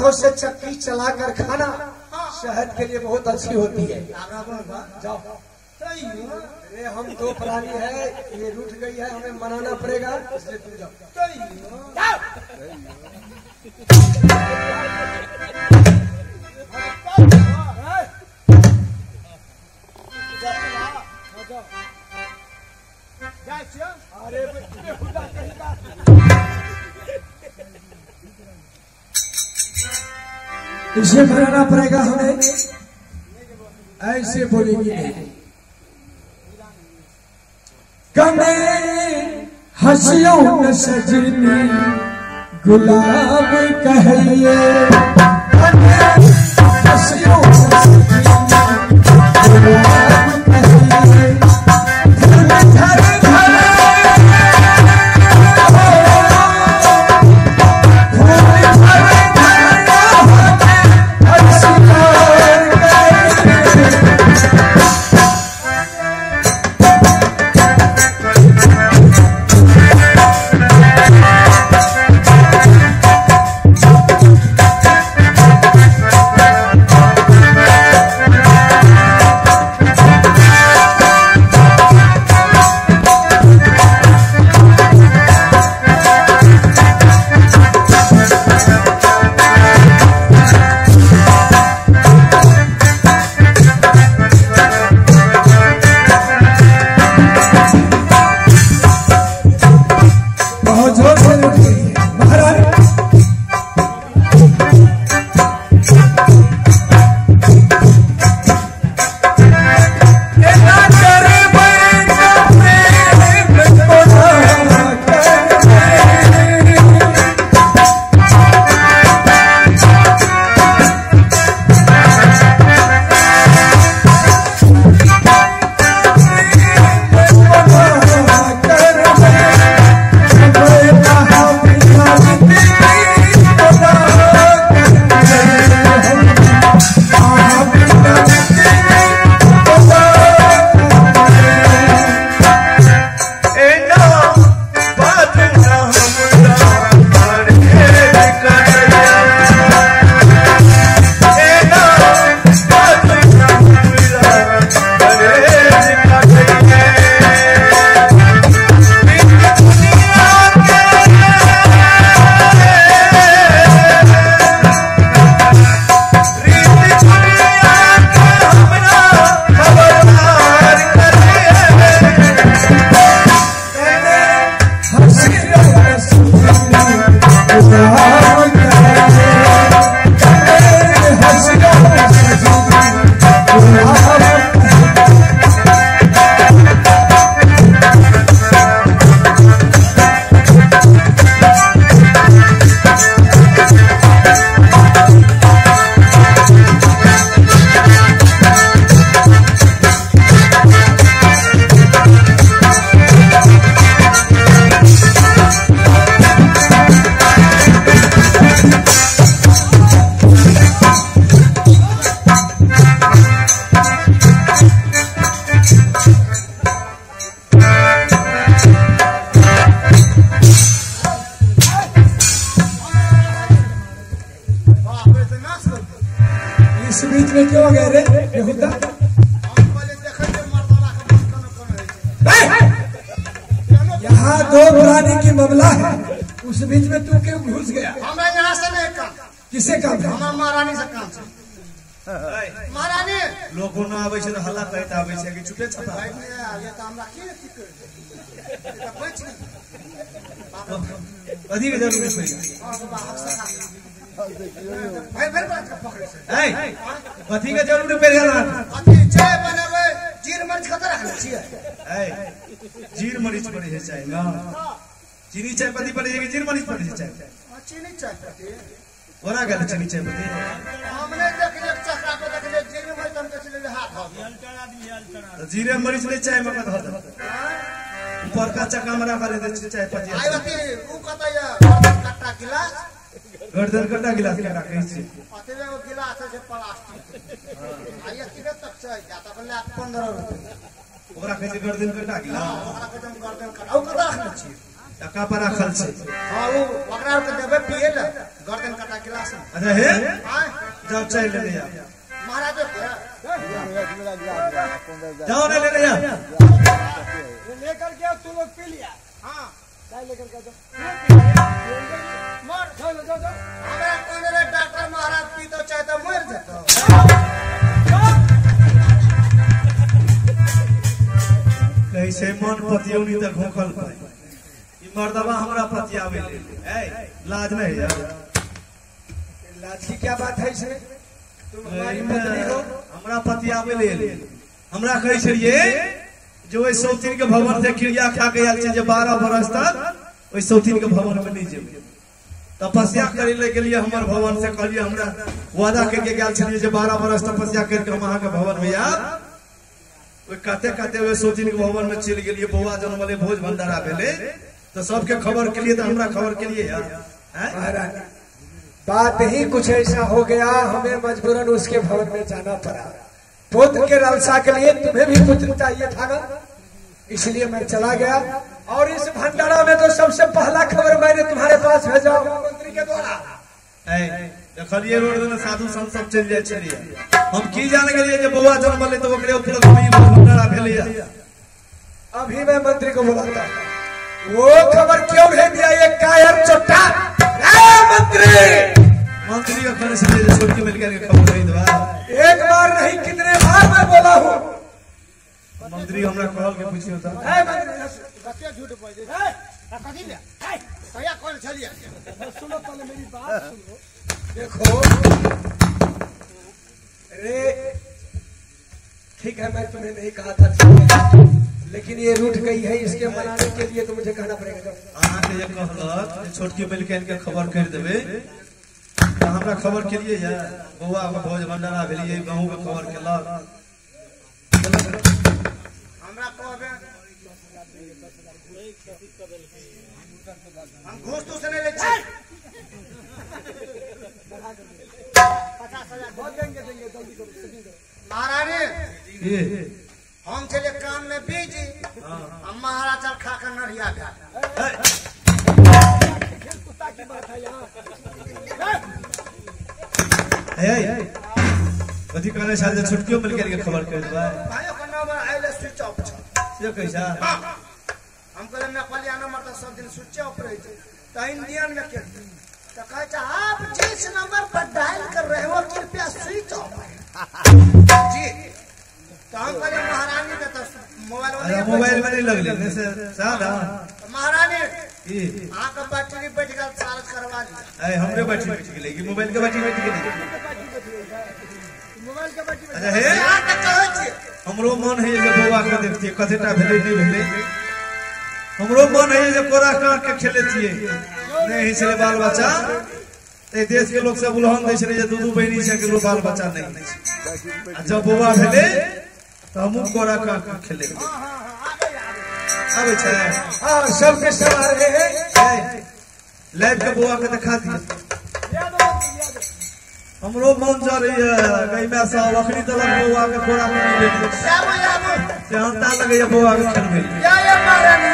हाथों से चक्की चलाकर खाना सेहत के लिए बहुत अच्छी होती है। जाओ। अरे हम दो प्राणी है, ये रूठ गई है, हमें मनाना पड़ेगा, इसलिए तुम जाओ। अरे इसे मनाना पड़ेगा हमें, ऐसे बोलेगी नहीं। कने हंसियों न सजनी गुलाब कहिए, कने हंसियों न सजनी गुलाब कहिए, फूल झर झर फूल झर झर इस बीच में क्यों गए रे यहूदा? यहाँ दो प्राणी की मामला है, उस बीच में तू क्यों घुस गया? हमें यहाँ से नहीं काम। किसे काम है? हमार महारानी से काम है। महारानी लोगों न आबै छै त हल्ला करैत आबै छै कि छुपे छपा। भाई ने ये त हमरा की अथी कर त बच गेल। अधिक जरूरी छै। हां बाबा भाई भर बात के पकड़े छै। ए कथी के जरूरी पड़ि गेल? अथी चाय बनेबै, जीर मरीच कत राखने छियै? ए जीर मरीच पड़ै छै चाय मे। चीनी चाय पत्ती पड़ै छै कि जीर मरीच पड़ै छै चाय? चीनी चाय पत्ती। ओरा गेल चीनी चाय पत्ती। हमने देखलियै चकरा पे देखलियै जीर मरीच, हम कहलियै हाथ हो त जीरे मरीच नै चाय मे कत होत। ऊपर का चक्का में राखल हेतै चाय पत्ती। आइ अथी उ कत य गर्दन कट्टा गिलास? गर्दन कट्टा गिलास के राखै छै। अथी एगो गिलास छै प्लास्टिक। आइ अथी तक छै जा तक ले 15 रुपया। ओकरा कहै छै गर्दन कट्टा गिलास। ओकरा कहै छै गर्दन कट्टा। उ कत राखने छियै? चक्का पर राखल छै। हां उ ओकरा के देबै पिए ले। गर्दन कटा गिलास में। अच्छा हे जाओ चाय ले ले आ महाराज जाओ ले ले आ लेकर के तू लोग पी लिया। हां चाय लेकर के जाओ मर जाओ जाओ जाओ। हमरा कोन रे डॉक्टर महाराज पी तो चाय तो मर जतो। कैसे मन पतियौनी तक होकल पाई ई मर्दवा हमरा पतियावे ले ए लाज नहीं यार। लाज की क्या बात है इसमें? तुम हमारी पत्नी हो। हमरा पतियावे ले हमरा कहै छलिए जो ओइ सौतीन के भवन से क्रिया खा के आयल छै जे 12 बरस तक ओइ सौतीन के भवन में नहीं जेबै। तपस्या करे ले गेलिए हमर भवन से कहलिए हमरा वादा करके गेल छलिए जे 12 बरस तपस्या करके हम अहाँ के भवन में आयब। ओइ कहते कहते ओइ सौतीन के भवन में चलि गेलिए। बौआ जनमले भोज भंडारा भेलै तो सबके खबर के लिए तो हमरा खबर के लिए यार। महाराज बात ही कुछ ऐसा हो गया, हमें मजबूरन उसके भवन में जाना पड़ा। पुत्र के लालसा के लिए तुम्हें भी पुत्र चाहिए था ना, इसलिए मैं चला गया। और इस भंडारा में तो सबसे पहला खबर मैंने तुम्हारे पास भेजा मंत्री के द्वारा। देखलिए रोड में साधु संत सब चलि जाइ छलिए। हम की जाने गेलिए जे बौआ जनमले तो ओकरे उपलक्ष्य में भंडारा भेलैया। अभी मैं मंत्री को बुलाता हूँ। वो खबर क्यों नहीं दिया ये कायर चट्टा? मंत्री मंत्री का कहने से छोटकी मिल के खबर नहीं दबा। एक बार नहीं कितने बार मैं बोला हूँ। मंत्री हमरा कहल के पूछियो त ए मंत्री कते झूठ बजै छै कथि ले ए कहिया कोन छलिए? सुनो पहले मेरी बात सुनो। देखो अरे ठीक है मैं तुम्हें नहीं कहा था, लेकिन ये रूठ गई है, इसके मनाने के लिए तो मुझे कहना पड़ेगा। अहाँ के जे कहलक छोटकी मिलके के खबर कर देबे त हमरा खबर के लिए या बौआ के भोज भंडारा भेलिए गाँव के खबर केलक। हमरा कहबे हम घूस तूस नहीं ले छी। 50,000 बहुत देंगे देंगे जल्दी करो सेटिंग करो। महारानी हम चले काम में बिजी, हम महाराज चल खा कर नरिया गया। कुत्ता की बात है यहाँ। ए कथी कहने साल छुटकियो मिल के खबर कर देबा। भाई ओकर नंबर आइले स्विच ऑफ छ। से कैसा? हम कहले नेपालिया नंबर त सब दिन स्विच ऑफ रहे छै त इंडियन में के त कहै छै आप जिस नंबर पर डायल कर रहे हो कृपया स्विच ऑफ है जी। तो हम कहले महारानी के त मोबाइल अरे मोबाइल में नहीं लगले ने से सादा महारानी की अहाँ के बैटरी बैठ गेल चार्ज करवा ली। ए हमरे बैटरी बैठ गेलै कि मोबाइल के बैटरी बैठ गेलै? मोबाइल के बैटरी। अच्छा हे अहाँ के कहै छी हमरो मन है जे बौआ के देखतियै कतेटा भेलै नहीं भेलै। हमरो मन है जे कोरा काट के खेलतियै नहीं है छलै बाल बच्चा। ए देश के लोग सब उलहन दै छलै जे दू दू बहिनी छै केकरो बाल बच्चा नहीं है। आ जब बौआ भेलै त हमहूँ कोरा काट के खेले। आबै छै हां सबके सब आ रहे हैं। लाइव के बौआ के देखा दिए। हमरो मन जरैया गई में सब अखनी तलक बौआ के कोरा में नहीं भेलै। सेहनता लगैया बौआ के खेलबै। या या महारानी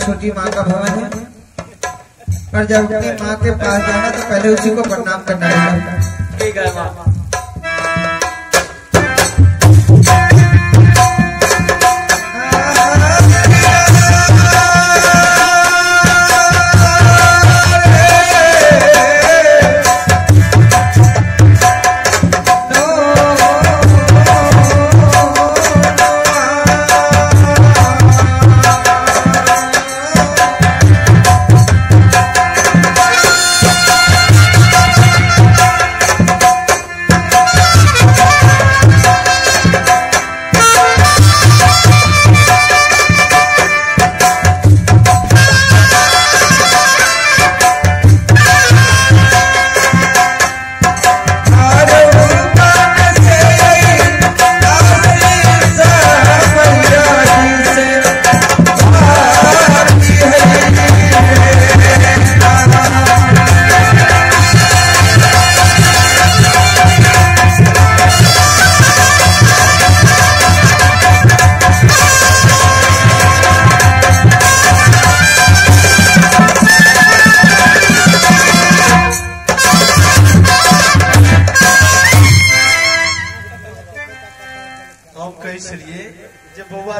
छोटी माँ का भवन है। पर जब अपनी माँ के पास जाना तो पहले उसी को प्रणाम करना है। ठीक है माँ।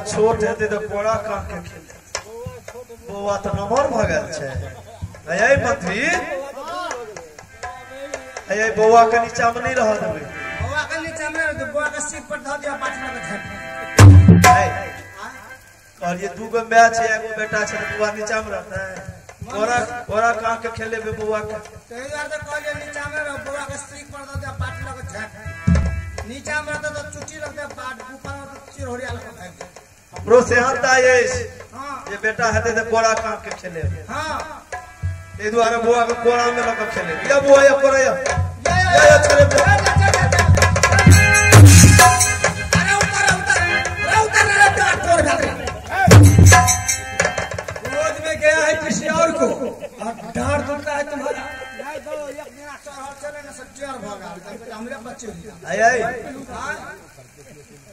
छोट हेतै तऽ कोड़ा कान के खेलतै। बौआ तऽ नमहर भऽ गेल छै। अय मंत्री, अय बौआ के नीचा में नहीं रह देबै। बौआ के नीचा में नहीं, बौआ के सिर पर धऽ दिया बाटला के झाँपि। कहलिए दू गो my छै, एगो बेटा छै, बौआ नीचा में रहतै। कोड़ा कोड़ा कान के खेलेबै बौआ के। ताहि दुआरे तऽ कहलिए नीचा में रह, बौआ के सिर पर धऽ दिया बाटला के झाँपि। नीचा में रहतै तऽ चुट्टी लगतै, बाट ऊपर में तऽ चिरहोरिया लग भागि जेतै। हमरो सेहनता अछि जे बेटा हेतै तऽ कोड़ा कान के खेलेबै। ताहि दुआरे बौआ के कोड़ा में लऽ कऽ खेलेबै। या बौआ या कोड़ा या या छोड़े। अरे उतर उतर अरे उतर रे तोर भेल रे। गोद में गया है किसी और को और डांट देता है तुम्हारा। नहीं दो एक दिन चढ़ल चले ने सब टेर भऽ गेल हमरे बच्चे। आय आय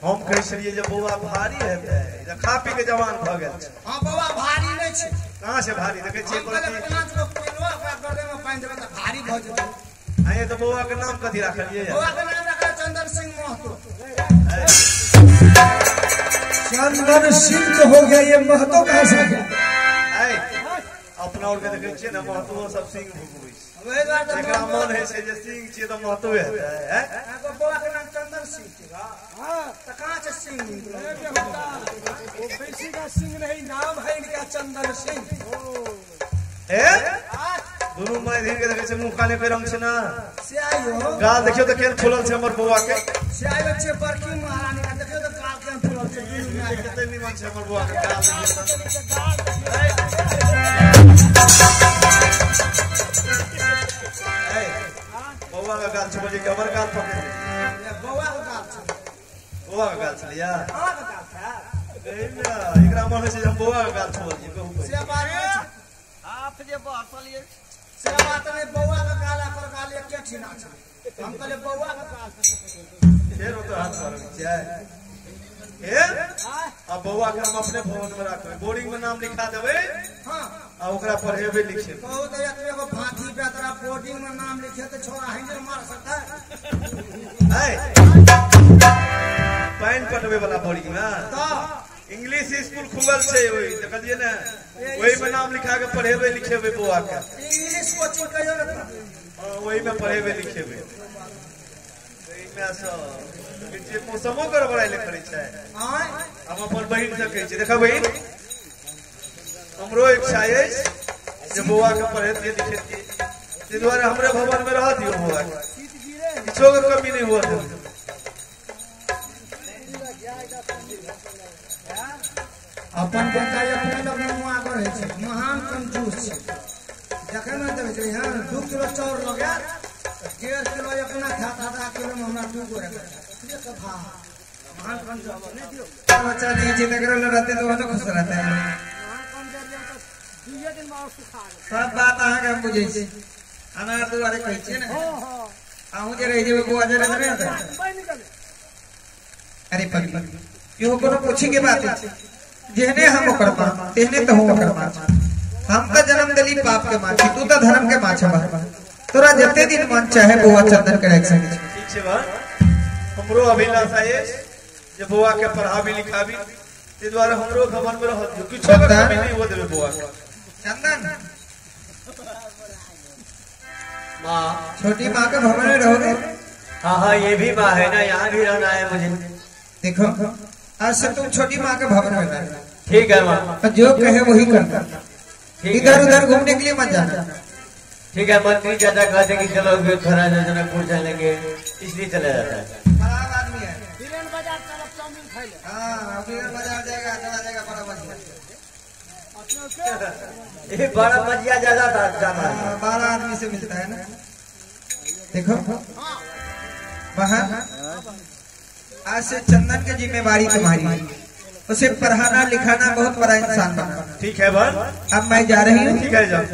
हम कहै छलियै जे बौआ भारी हेतै, खा पी के जवान भऽ गेल छै। हां बौआ भारी नहि छै। कहाँ से भारी देखै छियै? 5 गो किलो ओकरा गर्दन में पानि देबै तऽ भारी भऽ जेतै। आय तऽ बौआ के नाम कथी राखलियै? बौआ के नाम राखल चंदन सिंह महतो। चंदन सिंह तो हो गया, ये महतो कहाँ से आ गया? आय अपना और के देखै छियै ने महतो सब सिंह भुगबै छै। एकरा मन होइ छै जे सिंह छियै तऽ महतो हेतै। बौआ के नाम चंदन सिंह छै। हां तऽ कहाँ छै सिंह? वो पैसे का सिंह नहीं, नाम है इनका चंदन सिंह। ए दुनू my धीर के देखै छै मुंह काने के रंग छै ना। से आइयो गाल देखियो तऽ केहन फूलल छै हमर बौआ के। से आइयो छै बड़की महारानी का देखियो तऽ गाल केहन फूलल छै। कते निमन छै हमर बौआ के गाल। बौआ के गाल छुबलियै कि हमर गाल पकड़ि? बौआ के गाल छै। बौआ के गाल छलियै? अहाँ के गाल छै। एकरा मन होइ छै जे हम बौआ के गाल छुबलियै। कहू से बात हाथ जे बहसलियै से बात नहि। बौआ के गाल आ गाल एके ठिना छै। हम कहलियै बौआ के गाल फेर ओतऽ हाथ मारबै छै। ए आ बौआ के हम अपने भवन में राखबै, बोर्डिंग में नाम लिखा देबै। हां आ ओकरा पढ़ेबै लिखेबै। कहू तऽ एतबे गो भाथी पे तोरा बोर्डिंग में नाम लिखे तऽ छोरा हैंडल मार सकता है। पानि पटबै वाला बोर्डिंग में तऽ इंग्लिश स्कूल खुलल छै, ओहि देखलियै ने, ओहि में नाम लिखा के पढ़ेबै लिखेबै बौआ के। इंग्लिश कोचिंग कहियो ने। हां ओहि में पढ़ेबै लिखेबै। एहिमे सँ जे मौसमो गड़बड़ाइ करै छै। हम अपन बहिन से कहै छी, देखा बहिन हमरो इच्छा अछि जे बौआ के पढ़ेतियै लिखेतियै, ताहि दुआरे हमरे भवन में रह दियौ बौआ के, किछो के कमी नहि हुअ देबै। अपन बेटा अपने लोग मुँह आगर होइ छै, महान कंजूस छै। देखै मे देखै छै यहाँ 2 किलो चाउर लगायत 1.5 किलो अपना खात, आधा किलो में हमरा 2 गो रखा। महान कंजूस नहीं दियो। बच्चा नहीं छै तकरो लग रहते तो तो खुश रहते है। सब बात अहाँ के हम बुझै छी, अनार दुआरे कहै छियै ने। अहूँ जे रहि जेबै बौआ जे रहबै ने। अरे पगली इहो कोनो पूछे के बात छै। जेहने हम ओकर मां तेहने तो हम ओकर मां। हम तो जन्म दिली पाप के मां, तू तो धर्म के मां छबा। तोरा जते दिन मन चाहे बौआ चंदन के राख सकै। ठीक छै बा, हमरो अभिलाषा अछि जे बौआ के पढ़ाबी लिखाबी, ताहि दुआरे हमरो भवन में रहत किछो के कमी नहीं हो देबे बौआ के। चंदन माँ, छोटी माँ के भवन में रहोगे? हाँ हाँ, ये भी माँ है ना, यहाँ भी रहना है मुझे। देखो आज से तुम छोटी माँ के भवन में रहना। ठीक है माँ, जो कहे वही करना, इधर उधर घूमने के लिए मत जाना। ठीक है, मंत्री चाचा कहते कि चलो थोड़ा जनकपुर चलेंगे, इसलिए चला जाता है। खराब आदमी है। बाजार तरफ चाउमीन खाई ले। हाँ, बाजार जाएगा, चला जाएगा बड़ा मजिया। ये बड़ा मजिया ज्यादा था, 12 आदमी से मिलता है ना। देखो वहाँ आज से चंदन की जिम्मेवारी तुम्हारी है, उसे पढ़ाना लिखाना, बहुत बड़ा इंसान बनाना। ठीक है बहन, अब मैं जा रही हूँ। ठीक है जाओ,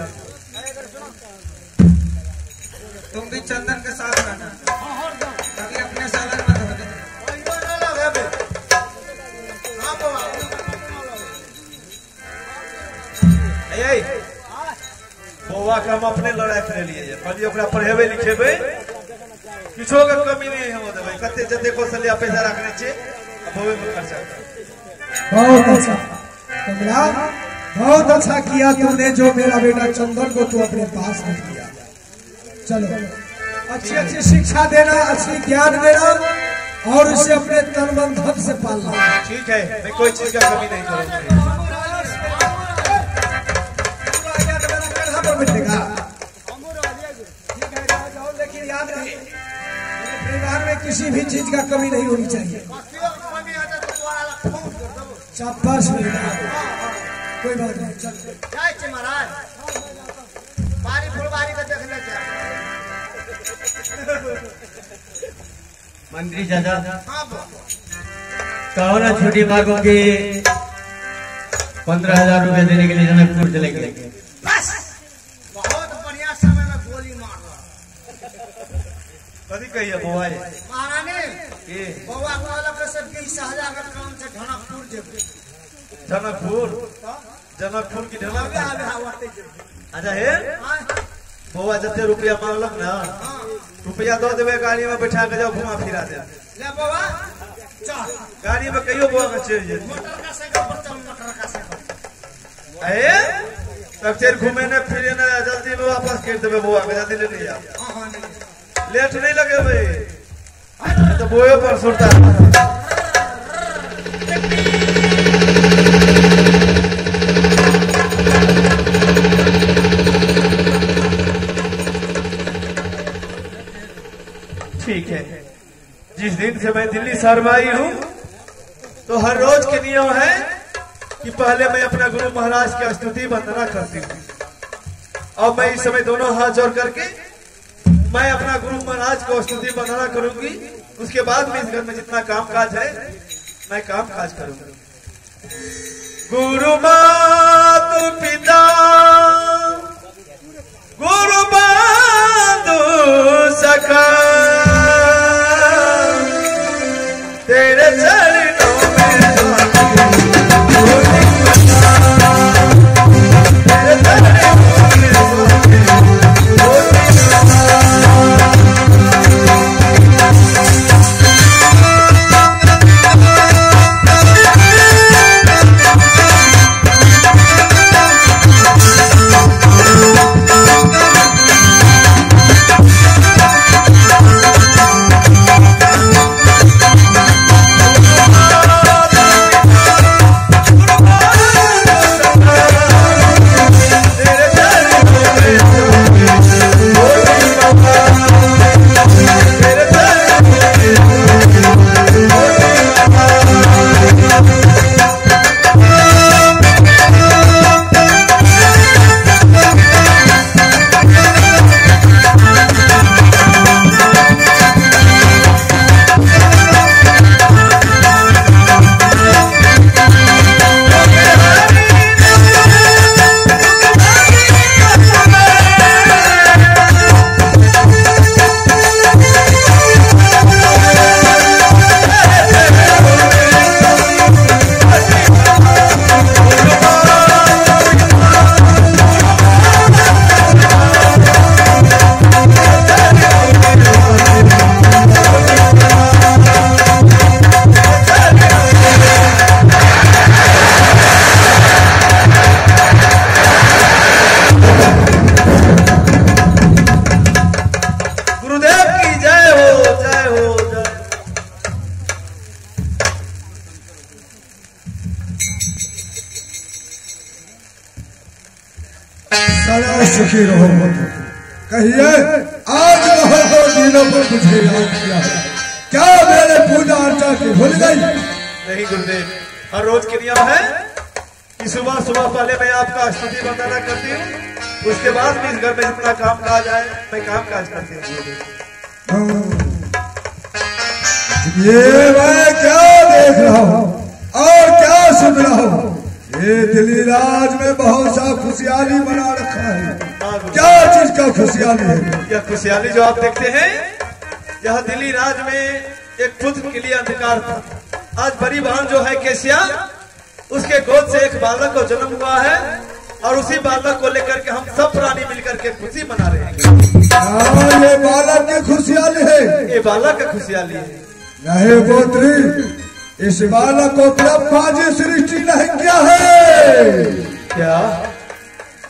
तुम भी चंदन के साथ रहना, कभी अपने से अलग मत हो जाना। बौआ के हम अपने लड़ाई कर लिए, कहलिए ओकरा पढ़ेबै लिखेबै, किछो के कमी नहीं हम देबै, कते जते कौशल्या पैसा रखने छियै आ बौए में खर्चा। बहुत अच्छा कमला, बहुत अच्छा किया तूने जो मेरा बेटा चंदन को तू अपने पास रख लिया। चलो अच्छी अच्छी शिक्षा देना, अच्छी ज्ञान देना और उसे अपने तन मन धन से पालना। ठीक है, मैं कोई चीज का कमी नहीं करूंगा। बैठेगा ठीक है, जाओ, लेकिन याद रहे परिवार में किसी भी चीज का कमी नहीं होनी चाहिए। शाबाश बेटा, कोई बात नहीं, चल जाए महाराज बारी फुलबारी का देखने जाए। मंत्री चाचा कहो ना छोटी माँ को कि 15,000 रुपया देने के लिए जनकपुर चले गए। बस बहुत बढ़िया समय में गोली मार रहा। कथी कहिए बौआ रे? महारानी बौआ कहलक से 20,000 के काम से जनकपुर जेबै। जनकपुर? जनकपुर की ढलक? अच्छा हे बौआ जते रुपया मांगलक ना, रुपया दऽ देबै, गाड़ी में बैठा के जाओ घुमा फिरा दे। ले बौआ चल, गाड़ी में कहियो बौआ के चलि जेतै। मोटर का साइकिल पर चल, मोटर का साइकिल। अरे तब चल घूमे ने फिरे ने, जल्दी में वापस कर देबै बौआ के, जल्दी ले जाओ, लेट नहीं लगेबै तो बोए पर सुरता। ठीक है, जिस दिन से मैं दिल्ली शहर में आई हूँ तो हर रोज के नियम है कि पहले मैं अपना गुरु महाराज की स्तुति वंदना करती हूँ। अब मैं इस समय दोनों हाथ जोड़ करके मैं अपना गुरु महाराज को स्तुति वंदना करूंगी, उसके बाद में इस घर में जितना काम काज है मैं काम काज करूंगी। गुरु मात पिता गुरु बंधु सखा, तेरे चरणों में तेरे चरणों में। सदा सुखी रहो। कहिए आज बहुत दिनों पर मुझे याद किया, क्या मेरे पूजा अर्चा की भूल गई? नहीं गुरुदेव, हर रोज के नियम है कि सुबह सुबह पहले मैं आपका स्तुति वंदना करती हूँ, उसके बाद भी इस घर में जितना काम काज आए मैं काम काज करती हूँ। ये मैं क्या देख रहा हूँ और क्या सुन रहा हूँ? ये दिल्ली राज में बहुत सा खुशहाली बना रखा है, क्या चीज का खुशहाली है? यह खुशहाली जो आप देखते हैं, यह दिल्ली राज में एक पुत्र के लिए अंधकार था। आज बड़ी बहन जो है केसिया, उसके गोद से एक बालक को जन्म हुआ है और उसी बालक को लेकर के हम सब प्राणी मिलकर के खुशी मना रहे हैं। ये बालक की खुशहाली है, ये बालक की खुशहाली है। नहीं पुत्री, इस बालक को ब्रह्मा जी सृष्टि नहीं किया है। क्या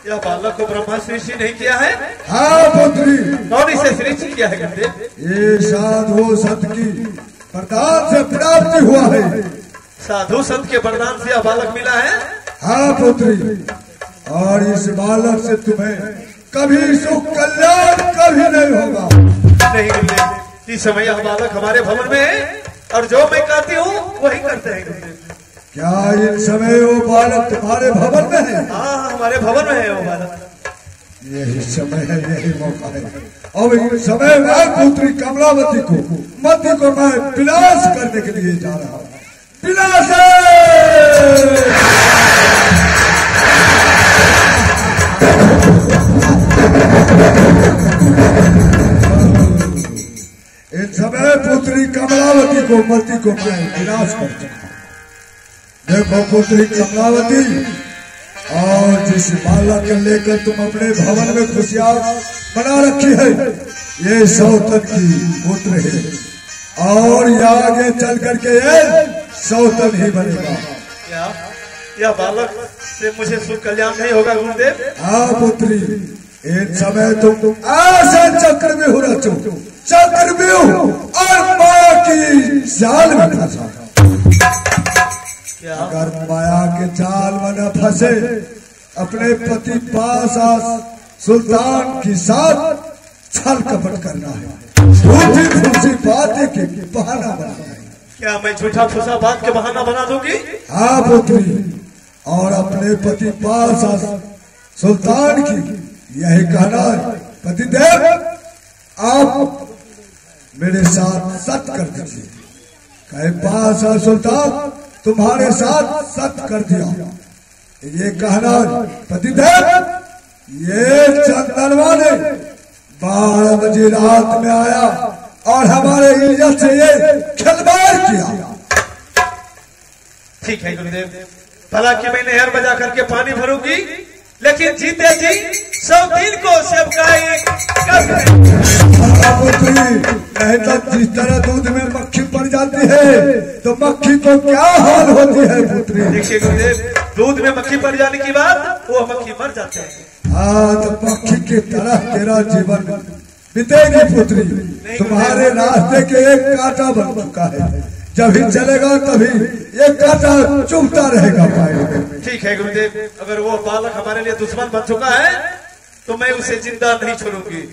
यह बालक को ब्रह्मा सृष्टि नहीं किया है? हाँ पुत्री। कौन इसे सृष्टि किया है? ये साधु संत की वरदान से प्राप्ति हुआ है। साधु संत के वरदान से यह बालक मिला है? हाँ पुत्री, और इस बालक से तुम्हें कभी सुख कल्याण कभी नहीं होगा। नहीं गुरुदेव, इस समय यह बालक हमारे भवन में है और जो मैं कहती हूँ वही करते हैं। क्या इस समय वो बालक तुम्हारे भवन में है? हाँ, हमारे भवन में है वो बालक। यही समय है, यही मौका है। अब इस समय मैं पुत्री कमलावती को मध्य को मैं विनाश करने के लिए जा रहा हूँ। विनाश! इन समय पुत्री कमलावती को मति को मैं विनाश कर चुका हूँ। देखो पुत्री कमलावती, और जिस बालक को लेकर तुम अपने भवन में खुशियां बना रखी है, ये सौतन की पुत्र है और ये आगे चल करके ये सौतन ही बनेगा। क्या यह बालक से मुझे सुख कल्याण नहीं होगा गुरुदेव? हाँ पुत्री, इन समय तुम ऐसे चक्रव्यूह रचो, चक्रव्यूह और माया की जाल में फंसा। अगर माया के जाल में न फंसे, अपने पति पास सुल्तान के साथ छल कपट करना है, झूठी फूसी बातें के बहाना बनाना है। क्या मैं झूठा फूसा बात के बहाना बना दूंगी? हाँ पुत्री, और अपने पति पास सुल्तान की यही कहना, पतिदेव आप मेरे साथ सत कर दीजिए। कहे पास सुल्तान तुम्हारे साथ सत कर दिया, ये कहना पतिदेव ये चंदनवा ने 12 बजे रात में आया और हमारे इज्जत से ये खिलवाड़ किया। ठीक है गुरुदेव, भला कि मैं नहर में जाकर के पानी भरूंगी, लेकिन जीते जी 100 दिन को सेवकाई नहीं तो जिस तरह दूध में मक्खी पड़ जाती है तो मक्खी को क्या हाल होती है पुत्री। देखिए गुरुदेव, दूध में मक्खी पड़ जाने की बाद वो मक्खी मर जाते हैं। हाँ, तो मक्खी की तरह तेरा जीवन बीतेगी पुत्री। तुम्हारे रास्ते के एक कांटा बन चुका है, जब ही चलेगा तभी ये कांटा चुभता रहेगा। ठीक है गुरुदेव, अगर वो बालक हमारे लिए दुश्मन बन चुका है तो मैं उसे जिंदा नहीं छोड़ूंगी।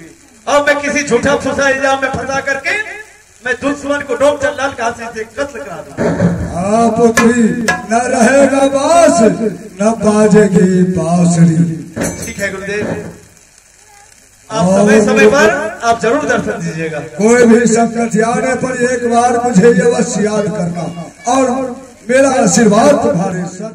अब मैं किसी झूठा फूसा इल्जाम में फंसा करके मैं दुश्मन को डोम चंडाल का से कत्ल करा दूंगा। हाँ पुत्री, न रहेगा बांस न बाजेगी बांसुरी। ठीक है गुरुदेव, आप समय समय पर आप जरूर दर्शन दीजिएगा। कोई भी संकट आने पर एक बार मुझे अवश्य याद करना और मेरा आशीर्वाद तुम्हारे सर।